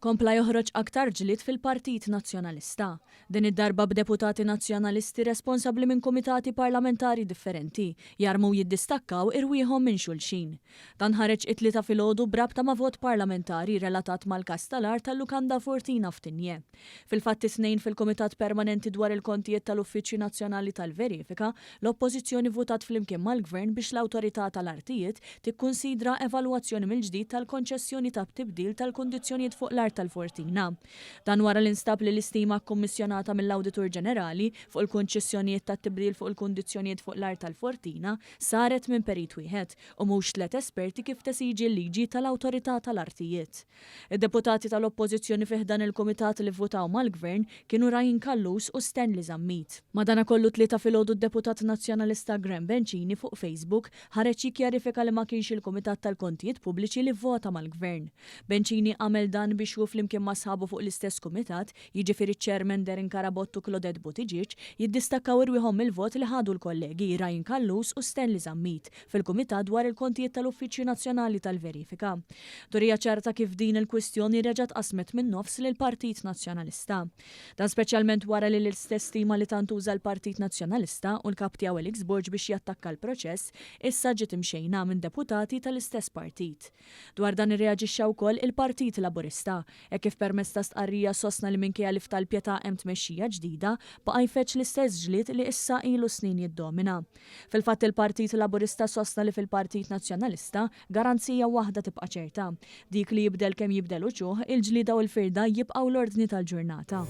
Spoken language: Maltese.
Kompla joħroġ aktar ġlied fil-Partit Nazzjonalista. Din id-darba b'deputati Nazzjonalisti responsabbli minn kumitati parlamentari differenti jarmu u jiddistakkaw irwieħhom minn xulxin. Dan ħareġ it-Tlieta filgħodu b'rabta ma' vot parlamentari relatat mal-każ tal-art tal-Lukanda Fortina f'Tigne. Fil-fatt it-Tnejn fil-Kumitat Permanenti dwar il-Kontijiet tal-Uffiċċju Nazzjonali tal-Verifika, l-Oppożizzjoni vvutat flimkien mal-Gvern biex l-Awtorità tal-Artijiet tikkunsidra evalwazzjoni mill-ġdid tal-konċessjoni ta' tibdil tal-kundizzjonijiet fuq l-art tal-Fortina. Dan wara li nstab li l-istima kkummissjonata mill-Awditur Ġenerali fuq il-konċessjonijiet tat-tibdil fuq il-kundizzjonijiet fuq l-art tal-Fortina saret minn perit wieħed u mhux tlett esperti kif tesiġi l-liġi tal-Awtorità tal-Artijiet. Id-deputati tal-Oppożizzjoni fi ħdan il-Kumitat li vvutaw mal-Gvern kienu Ryan Callus u Stanley Zammit. Madanakollu t-Tlieta filgħodu d-deputat Nazzjonalista Graham Bencini fuq Facebook ħareġ jikkjarifika li ma kienx il-Kumitat tal-Kontijiet Pubbliċi li vvota mal-Gvern. Bencini għamel dan biex hu flimkien ma' sħabu fuq l-istess Kumitat, jiġifieri ċ-Chairman Darren Carabott u Claudette Buttigieg, jiddistakkaw irwieħhom mill-vot li ħadu l-kollegi Ryan Callus u Stanley Zammit fil-Kumitat dwar il-Kontijiet tal-Uffiċċju Nazzjonali tal-Verifika. Turija ċara ta' kif din il-kwistjoni reġgħet qasmet min-nofs lill-Partit Nazzjonalista. Dan speċjalment wara li l-istess stima li tant uża l-Partit Nazzjonalista u l-Kap tiegħu Alex Borg biex jattakka l-proċess, issa ġiet imxejna minn deputati tal-istess partit. Dwar dan irreaġixxa wkoll il-Partit Laburista, hekk kif permezz ta' stqarrija sostna li minkejja li f'Tal-Pietà hemm tmexxija ġdida, baqa' jfeġġ l-istess ġlied li issa ilu snin jiddomina. Fil-fatt il-Partit Laburista sostna li fil-Partit Nazzjonalista, garanzija waħda tibqa' ċerta, dik li jibdel kemm jibdel uċuħ, il-ġlieda u l-firda jibqgħu l-ordni tal-ġurnata.